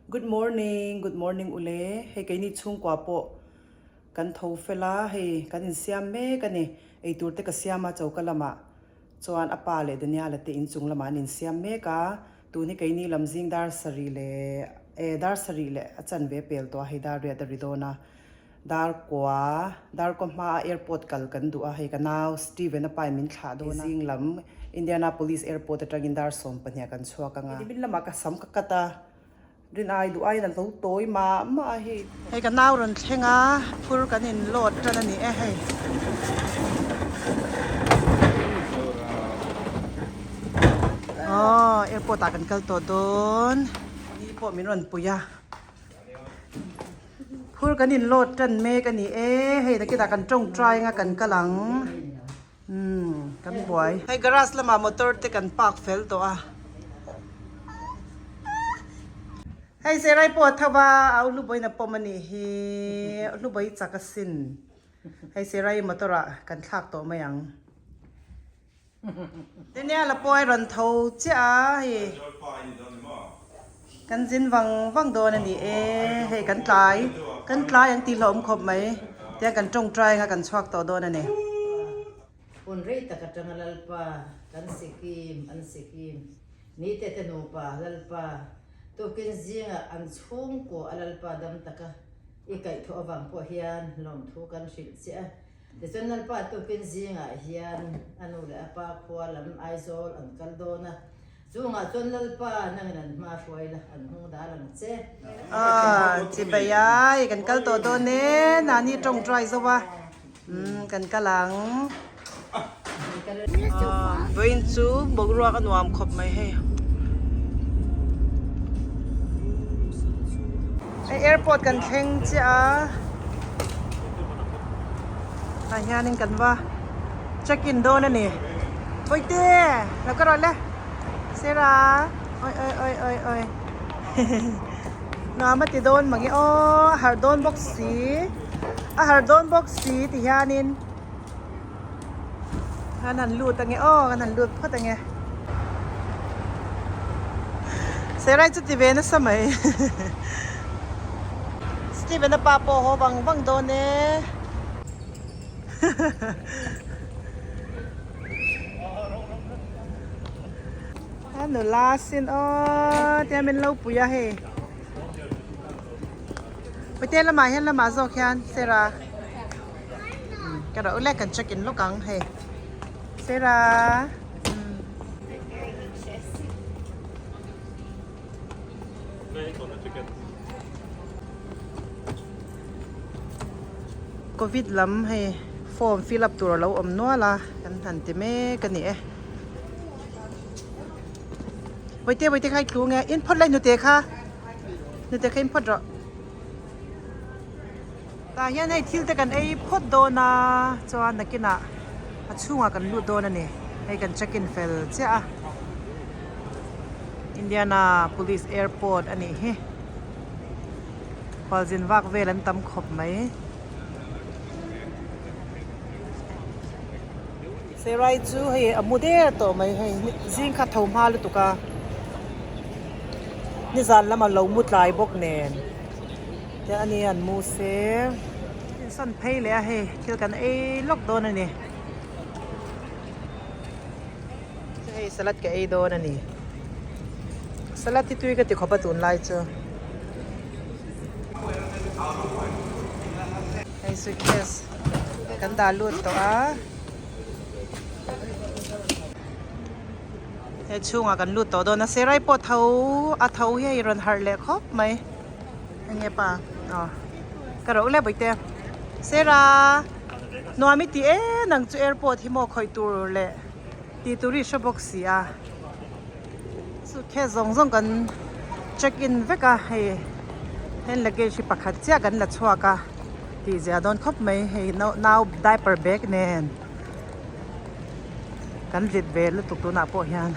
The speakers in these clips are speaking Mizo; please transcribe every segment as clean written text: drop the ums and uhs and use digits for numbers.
Good morning, good morning ule. Hei keini chhungkua pawh kan tho fel a, hei kan insiam mek a ni. Eitur te ka siam a choka lamah chuan a pa leh Daniela te inchung lamah an insiam mek a. Tun hi keini lam zing dar sarih leh eh dar sarih leh a chanve pel tawh a, hei dar riat a ri dawn a. Dar kua, dar kaw hma a airport kal kan duh a, hei ka nau Steven a pa in min thlah dawn a, zing lam Indianapolis airport atangin dar 12 kan chhuak ang a. Nimin lamah ka sam ka cut a, rin ai duh aiin a lo tawi mah mah a hei. Hei ka nau rawn thleng a, phur kan in load tan a ni e hei. Aw airport ah kan kal tawh dawn, ni pawh min rawn pui a. Phur kan in load tan mek a ni e, hei nakinah kan tawngtai anga kan kal ang umm kan buai. Hei garage lamah motor te kan park fel tawh a. Hei Serai pawh a tho va, a Ulubawiin a pawm a nih hi, Ulubawi chak asin. Hei Serai motor ah kan thlak tawh mai ang. Daniel a pawh a rawn tho chiah a hei kan zin vang vang dawn a ni e hei kan tlai kan tlai an tih hlawm khawp mai tiang kan tawngtai anga kan chhuak tawh dawn a ni. Hun rei tak atanga Lalpa kan Sikkim an Sikkim nite te nupa Lalpa tukin zingah an chhungkaw a Lalpa dam taka i kaihthawh avang pawh hian lawmthu kan hrilh che a. Tichuan Lalpa tukin zingah hian a nu leh a pa khua lam Aizawl an kal dawn a, chungah chuan Lalpa nangin an hma hruai la, an hung dal ang che. Aw, chibai ai, kan kal tawh dawn e, Nani tawngtai zo a, umm kan kal ang. Aw, vawiin chu boruak a nuam khawp mai hei. Hei airport kan thleng chiah a tah hianin kan va check in dawn a ni Bawihte lo ka rawh le Sera oi oi oi oi oi nuam a ti dawn mange aw a harh dawn bawk si a harh dawn bawk si ti hianin Kan han lut ange aw kan han lut phawt ange. Serai chu ti ve nasa mai. Steven a pa pawh haw vang vang dawn e. A nula sin aw tia min lo pui a hei. Pute lamah hian lamah zawk hian Sera. Ka rawh ule kan check in lawk ang hei Sarah Covid lam hei form fill up tur alo awm nual a kan han ti mek a ni e Bawihte bawihte kha i tlu nge in phawt lai hnute kha hnute kha in phawt rawh. Tah hian hei thil te kan ei phawt dawn a chuan nakinah a chhungah kan lut dawn a ni hei kan check in fel chiah a Indianapolis airport a nih hi khualzin vak vel an tam khawp mai. Serai chu hei a mu der tawh mai hei zing kha tho hma lutuk a nizan lama lo mu tlai bawk nen. Te a ni an mu se insawn phei leh a hei thil kan ei lawk dawn a ni hei salad ka ei dawn a ni salad hi tui ka ti khawp a tunlai chu hei suitcase kan dah lut tawh a. He chhungah kan lut tawh dawn a Serai pawh tho a tho hi hei rawn harh leh khawp mai enge pa aw ka ro le bawihte Sera nuam i ti e nang chu airport hi maw khawih tur leh tih tur i hre bawk si a suitcase zawng zawng kan check in vek a hei hand luggage hi pakhat chiah kan la chhuak a tih zia dawn khawp mai hei nau diaper bag nen. Kan vit ve lutuk tunah pawh hian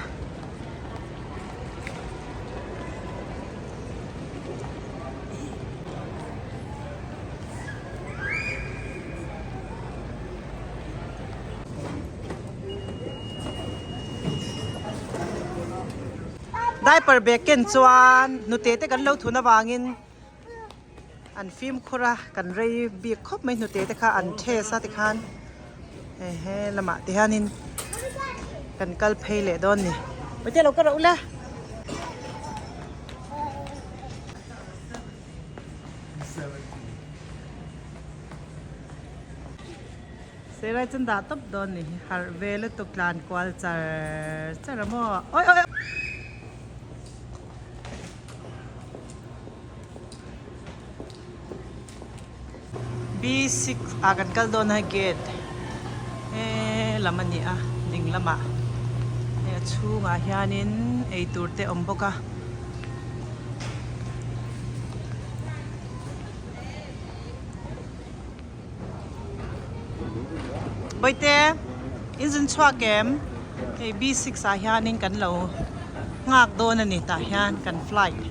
Diaper bag ken chuan hnute te kan lo thun avangin an fimkhur a kan rei bik khawp mai hnute te kha an test a tikhan he lamah te hianin kan kal phei leh dawn ni. Pawite lo ka rauh le. Serai chuan dah tawp dawn ni hi harh ve lutuk tlan kual char char a maw awi awi B6 ah kan kal dawn a gate he lam a ni a ding lamah hei a chhungah hianin eitur te a awm bawk a. Bawihte in zun chhuak em? Hei B6 ah hianin kan lo nghak dawn a ni tah hian kan flight.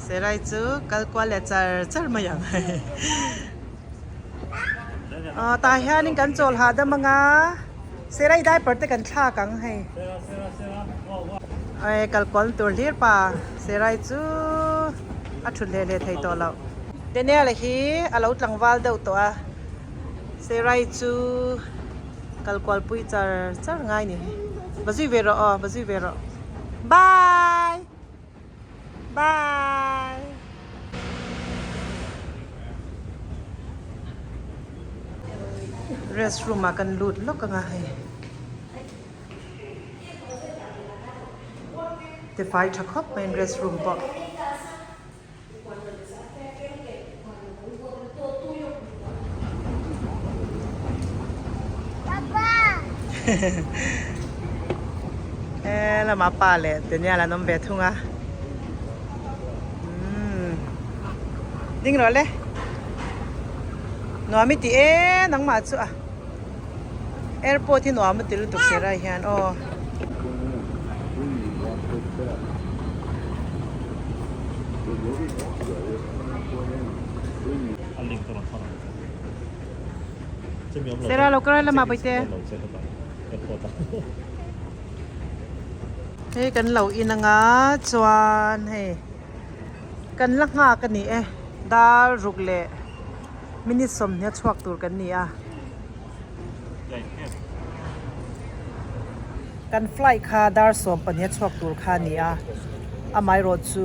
Serai chu kal kual leh char char mai ang Aw tah hianin kan chawl hahdam anga Serai diaper te kan thlak ang hei. Ae kal kual tur hlir pa Serai chu a thut leh leh thei tawh loh. Daniel hi a lo tlangval deuh tawh a Serai chu kal kual pui char char ngai ni. Va zui ve rawh aw va zui ve rawh. Bye! Bye! Rest room ah kan lut lawk anga hei. Tifai tha khawp mai in rest room pawh. He lama pa leh Daniel an awm ve thung a umm ding rawh le nuam i ti e nangmah chu a airport hi nuam a ti lutuk sir ah hian aw. Sera lo kar lama paite. Hei kan lo in anga chuan hei kan la nghak a ni e dar ruk leh minute sawmhnih a chhuak tur kan ni a. Kan flight kha dar 12 a chhuak tur kha a ni a, amaherawh chu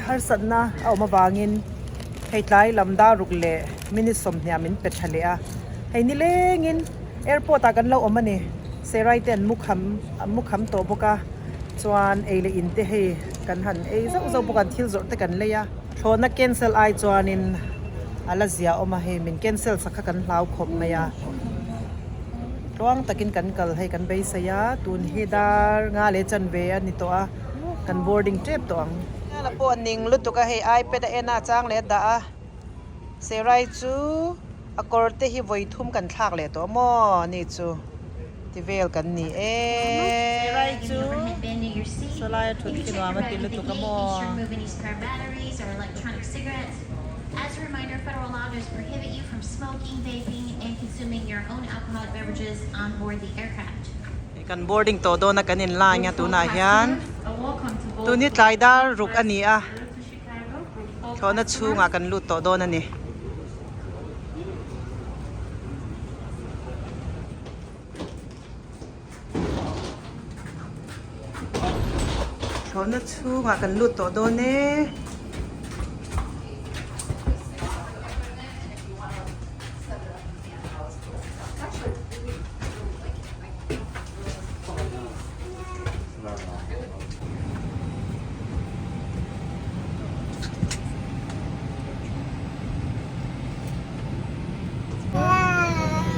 harsatna a awm avangin hei tlai lam dar ruk leh minute 20 min pe tha leh a, hei nilengin airport ah kan lo awm a ni, Serai te an mu kham an mu kham tawh bawk a, chuan ei leh in te hei kan han ei zauh zauh bawk a, an thil zawrh te kan lei a, thlawhna cancel ai chuanin a la zia awm a, hei min cancel sak kha kan hlau khawp mai a. Tluang takin kan kal hei kan beisei a, tun hi dar nga leh chanve a ni tawh a, kan boarding tep tawh ang. La pawh a ning lutuk a, hei ipad a en a, a chang leh a dah a, Serai chu a kawr te hi vawi thum kan thlak leh tawh maw ni chu ti vel kan ni e. Serai chu sawlai a thut khi nuam a ti lutuk a maw. As a reminder, federal law does prohibit you from smoking, vaping, and consuming your own alcoholic beverages on board the aircraft. Kan boarding tawh dawn a kan in line a tunah hian tun hi tlai dar ruk a ni a thlawhna chhungah kan lut tawh dawn a ni. Thlawhna chhungah kan lut tawh dawn e.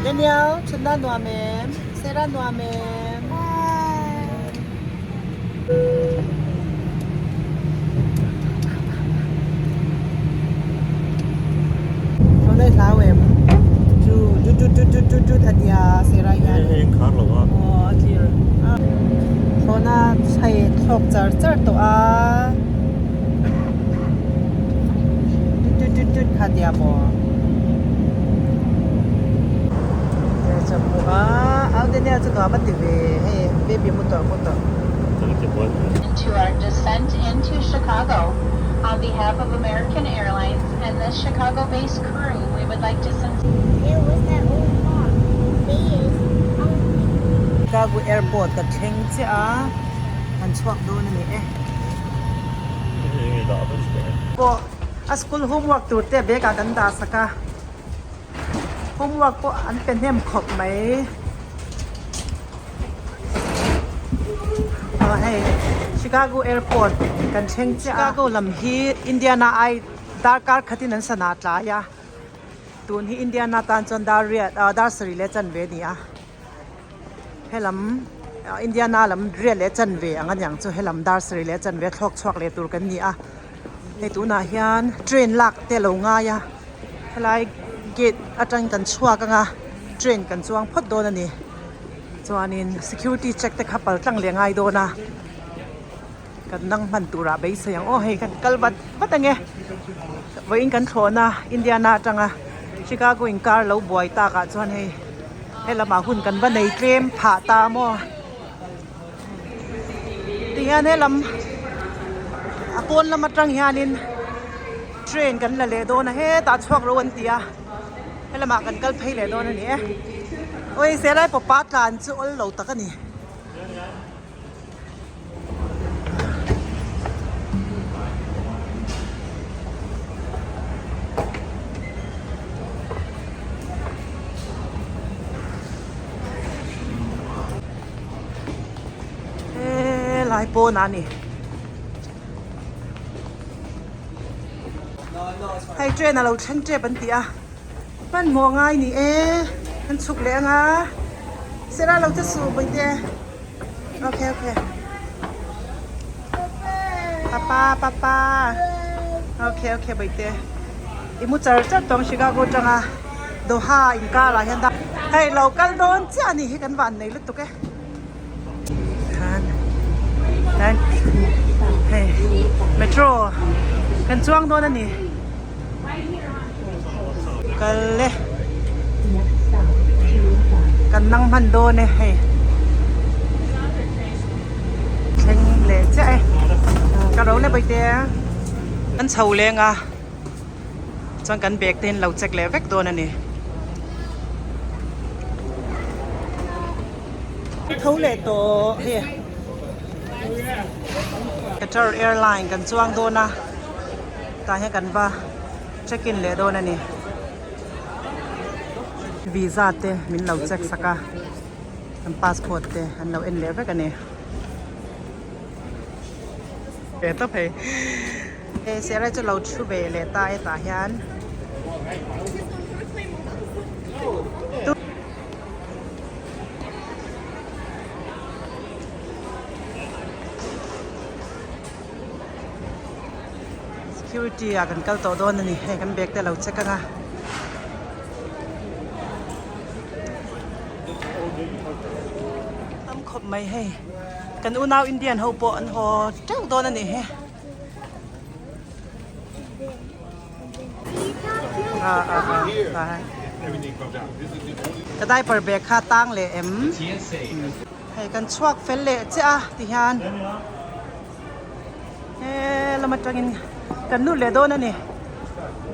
Daniel, chhunna nuam em? Sarah nuam em? Tho lai hlau em? Chu tut tut tut tut tut tut a tia Sarah hian. Hei in khar lo a. Aw a clear. Thlawhna chhai thlawk char char tawh a. Tut tut tut tut kha tia maw? Daniel chu nuam a ti ve hei baby mu tawh mu tawh. To our descent into Chicago. On behalf of American Airlines and this Chicago-based crew, we would like to Chicago airport ka thleng chiah a, kan chhuak dawn a ni e. Pawh a school homework tur te bag ah kan dah sak a, homework pawh an pe hnem khawp mai. Aw hei Chicago airport kan thleng chiah a. Chicago lam hi Indiana ai darkar khatin an sana tlai a. Tun hi Indiana tan chuan dar riat ah dar sarih leh chanve a ni a helam Indiana lam riat leh chanve ang a niang chu helam dar sarih leh chanve thlawk chhuak leh tur kan ni a hei tunah hian train lak te a lo ngai a helai gate atang kan chhuak ang a train kan chuang phawt dawn a ni chuanin security check te kha pal tlang leh a ngai dawn a. Kan dang hman turah beisei ang aw hei kan kal vat vat ang e vawiin kan thlawhna Indiana atanga Chicago in car lo buai takah chuan hei helamah hun kan va nei tlem phah ta maw tihian helam a pawn lam atang hianin train kan la leh dawn a hetah chhuak ro an ti a helamah kan kal phei leh dawn a ni e awi selai pawpa tlan chu awl lo tak a ni. Helai pawn ah a ni hei train a lo thleng tep an ti a hmanhmawh ngai ni e an chhuk leh ang a sera lo che suh bawihte. Okay okay papa papa okay okay baite i mu char char tawng Chicago tanga Doha inkar ah hian hei lo kal dawn chiah a ni hi kan van nei lutuk e khan khan hei metro kan chuang dawn a ni kal e kan nang hman dawn e hei thleng leh chiah e ka ro le baite kan chho leng a chuan kan bag te in lo check leh vek dawn a ni tho leh tawh hei Qatar airline kan chuang dawn a. Tah hian kan va check in leh dawn a ni. Visa te min lo check sak a, kan passport te an lo en leh vek a ni. Ve tawp hei. Hei Sarah chu lo thu ve leh ta e tah hian. Security ah kan kal tawh dawn a ni hei kan bag te a lo check ang a. Tam khawp mai hei kan unau Indian ho pawh an haw teuh dawn a ni he. Ka diaper bag kha tang leh em. Hei kan chhuak fel leh chiah a ti hian he lam atangin kan lut leh dawn a ni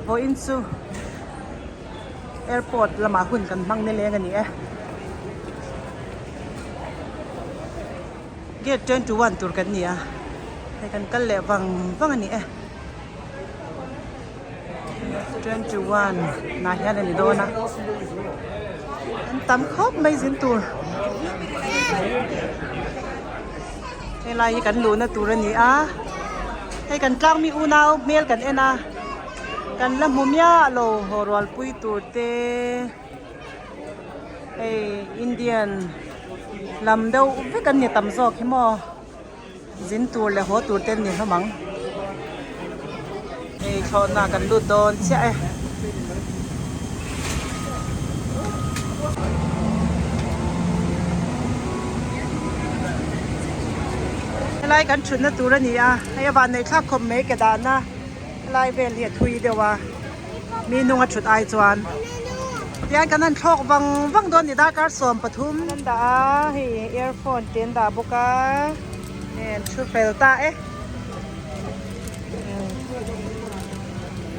vawiin chu airport lamah hun kan hmang nileng a ni e gate 21 tur kan ni a hei kan kal leh vang vang a ni e 21 nah hian a ni dawn a an tam khawp mai zin tur helai hi kan luhna tur a ni a hei kan tlang mi unau hmel kan en a kan la hmu miah lo haw rual pui tur te hei Indian lam deuh vek an ni tam zawk hi maw. Zin tur leh haw tur te an ni hlawm ang. Hei thlawhna kan lut dawn chiah e. Helai kan thutna tur a ni a, hei a vanneih thlak khawp mai ke dahna helai vel hi a thui deuh a, mi hnunga thut ai chuan. Tihian kan han thlawk vang vang dawn ni darkar 13 an dah a hei earphone te an dah bawk a hei an thu fel ta e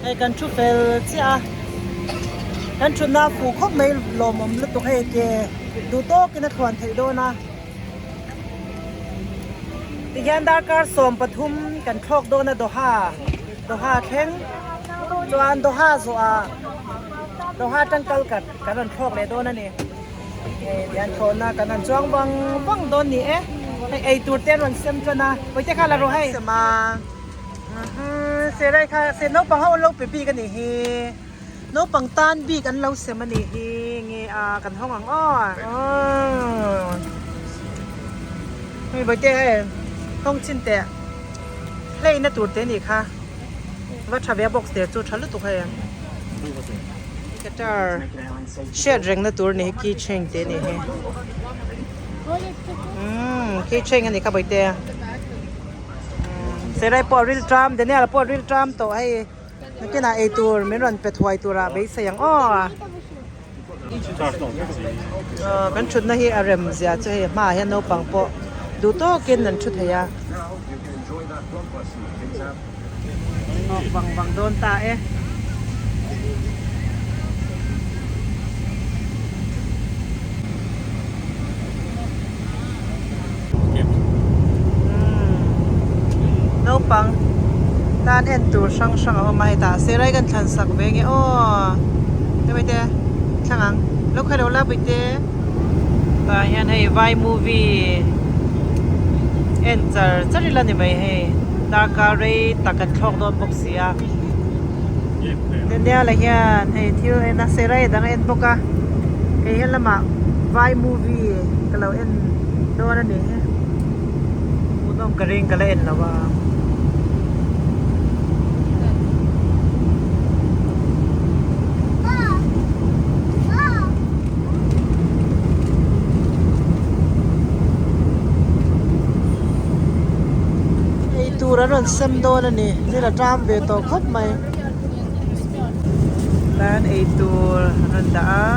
hei kan thu fel chiah a kan thutna a fuh khawp mai lawmawm lutuk hei ke duh tawkin a thluan theih dawn a tihian darkar 13 kan thlawk dawn a Doha Doha thleng chuan Doha zawhah Doha atang kal kan kan rawn thlawk leh dawn a ni hei tihian thlawhna kan han chuang vang vang dawn ni e hei eitur te an rawn sem tan a pawite kha la rawh hei sem a serai kha se naupang ho an lo pe bik a nih hi naupang tan bik an lo sem a nih hi nge a kan hawng ang aw hei pawite hei hawng chin teh. Play na tur te nih kha va tha ve a box te chu tha lutuk hei guitar hriat reng na tur ni hi key chain te nih hi umm key chain a ni kha bawihte serai pawh a ril tram Daniel pawh a ril tram tawh hei nakinah eitur min rawn pe thuai turah beisei ang aw. Kan thutna hi a rem zia chu hei hmaah hian naupang pawh duh tawkin an thu thei a. Awk vang vang dawn ta e. Naupang tan en tur hrang hrang a awm a hetah serai kan thlan sak ve nge aw hemi te thlang ang lo khaih lo la puite tah hian hei vai movie en char char ila ni mai hei darkar rei tak kan thlawk dawn bawk si a Daniel-a hian hei thil en a serai dang a en bawk a kei he lamah vai movie ka lo en dawn a ni he hmuhnawm ka ring ka la en lo a. Eitur an rawn sem dawn a ni thil a ṭam ve tawh khawp mai. Tan eitur an rawn dah a.